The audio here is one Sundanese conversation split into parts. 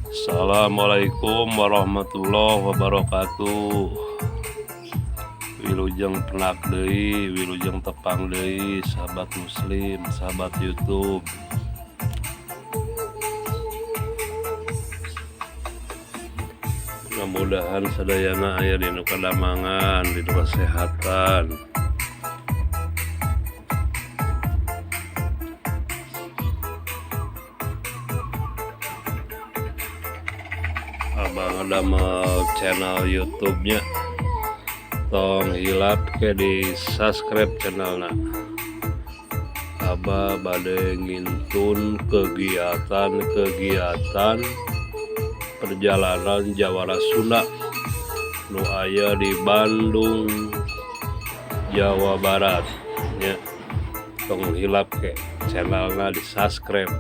Assalamualaikum warahmatullahi wabarakatuh. Wilujeng penak deui, wilujeng tepang deui sahabat muslim, sahabat YouTube. Mudah-mudahan sadayana aya dina kadamangan, dina kesehatan. Abang damel channel YouTube-nya, tong hilap ke di subscribe channelna. Abah bade ngintun kegiatan-kegiatan perjalanan Jawara Sunda nu aya di Bandung, Jawa Barat nya. Tong hilap ke channelna di subscribe.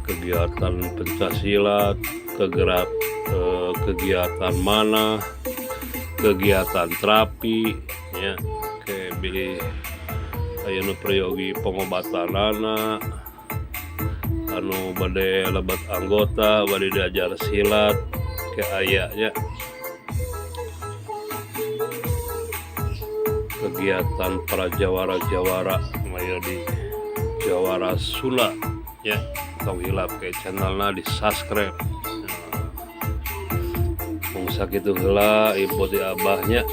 Kegiatan pencaksilat, kegiatan mana, kegiatan terapi ya, ke bilih aya nu peryogi pengobatanana, anu bade lebet anggota, bade diajar silat ke aya nya. Kegiatan para jawara-jawara aya di Jawara Sunda ya. Tong hilap ke channelna di subscribe. Mung sakitu heula info ti abahnya.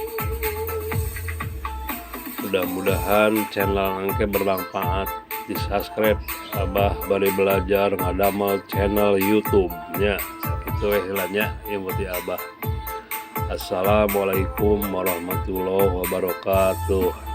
Mudah-mudahan channel engke bermanfaat, di subscribe. Abah bari belajar ngadamel channel YouTube nya. Sakitu we heula nya info ti abah. Assalamualaikum warahmatullahi wabarakatuh.